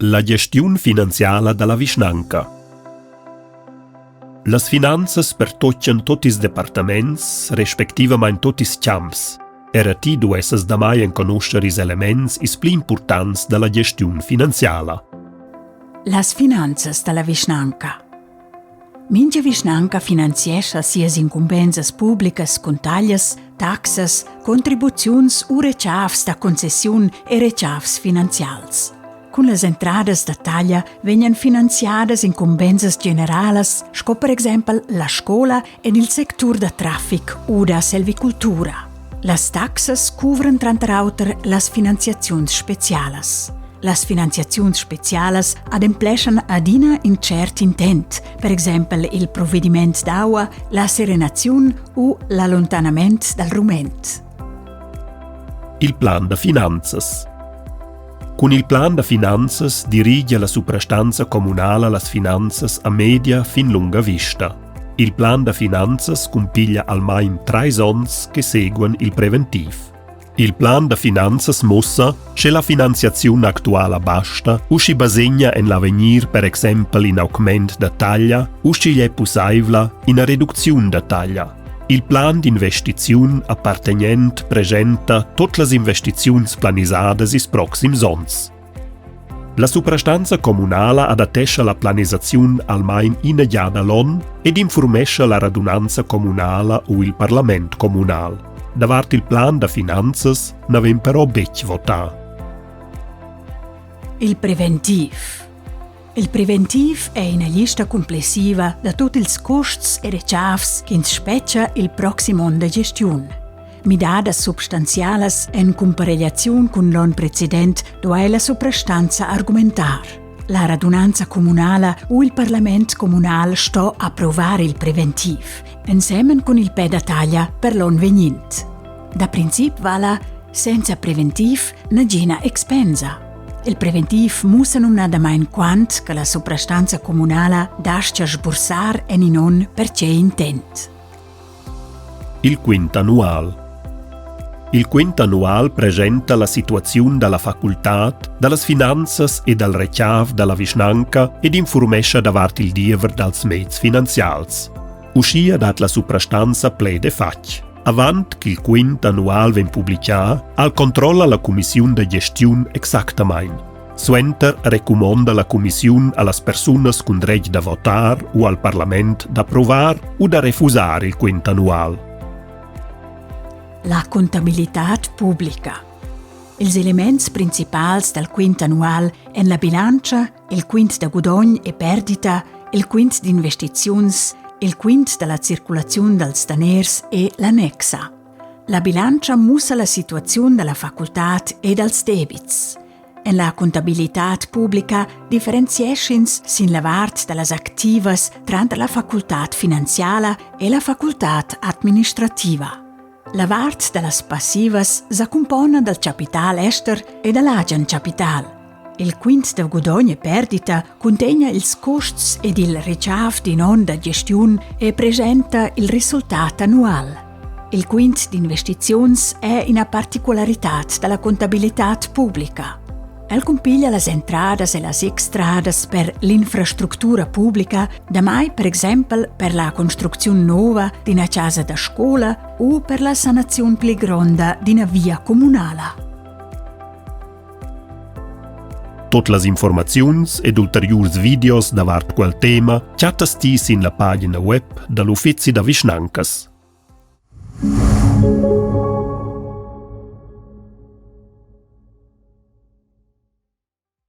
La gestiun finanziala dalla vischnanca. Las finanzas pertochian tot ils departaments, respectivamain tot ils champs. Era ti duessas damai enconuscher ils elements ils pli impurtants dalla gestiun finanziala. Las finanzas dalla vischnanca. Mintga vischnanca finanziescha sias incumbensas publicas cun taglias, taxas, contribuziuns u retschavs da concessiun e retschavs finanzials. Cun las entradas da taglia vegnan finanziadas incumbensas generalas sco per exempel la scola en il sectur da traffic u da selvicultura. Las taxas cuvran tranter auter las finanziaziuns spezialas. Las finanziaziuns spezialas adempleschan adina in cert intent, per exempel il provediment d'aua, la serenaziun u l'allontanament dal rument. Il plan da finanzas. Cun il plan da finanzas dirigia la suprastanza communala las finanzas a media fin lunga vista. Il plan da finanzas cumpiglia almain trais onns che seguan il preventiv. Il plan da finanzas mussa, sche la finanziaziun actuala basta u sch'i basegna en l'avegnir per exempel in augment da taglia u sch'igl è pussaivla ina reducziun da taglia. Il plan d'investiziun appartegnent presenta tut las investiziuns planisadas ils proxims onns. La suprastanza communala adattescha la planisaziun almain ina giada l'onn ed informescha la radunanza communala u il parlament communal. Davart il plan da finanzas na vegn però betg votà. Il preventiv. Il preventiv è ina lista cumplessiva da tut ils custs e retschavs ch'ins spetga il proxim onn da gestiun. Midadas substanzialas en cumparegliaziun cun l'onn precedent duai la suprastanza argumentar. La radunanza communala u il parlament communal sto approvar il preventiv, ensemen cun il pe da taglia per l'onn vegnint. Da princip vala senza preventiv nagina expensa. Il preventiv mussa numnadamain quant che la suprastanza communala dastga sbursar en in onn per tge intent. Il quint annual. Il quint annual presenta la situaziun dalla facultad, dallas finanzas e dal rechav dalla vischnanca ed informescha davart il diever dals meds finanzials. Uschia dat la suprastanza pled e fatg. Avant ch'il quint annual vegn publicà, al controlla la cumissiun da gestiun exactamain. Suenter recumonda la cumissiun a las persunas cun dretg da votar u al parlament d'approvar u da refusar il quint annual. La contabilitad publica. Ils elements principals dal quint annual èn la bilantscha, il quint da gudogn e perdita, il quint d'investiziuns, il quint da la circulaziun dals daners e l'annexa. La bilantscha mussa la situaziun da la facultad e dals debits. En la contabilitad publica differenziesch'ins sin la vart da las activas tranter la facultad finanziala e la facultad administrativa. La vart da las passivas sa cumpona dal chapital ester e da l'agen chapital. Il quint da gudogn e perdita cuntegna ils custs ed il rechav d'in onn da gestiun e presenta il resultat annual. Il quint d'investiziuns è ina particularitad da la contabilitad publica. El cumpiglia las entradas e las extradas per l'infrastructura publica, damai per exempel per la construcziun nova d'ina chasa da scola u per la sanaziun pli gronda d'ina via communala. Tot las informaziuns ed ulteriurs videos davart quel tema chattas ti sin la pagina web da l'Uffizi da vischnancas.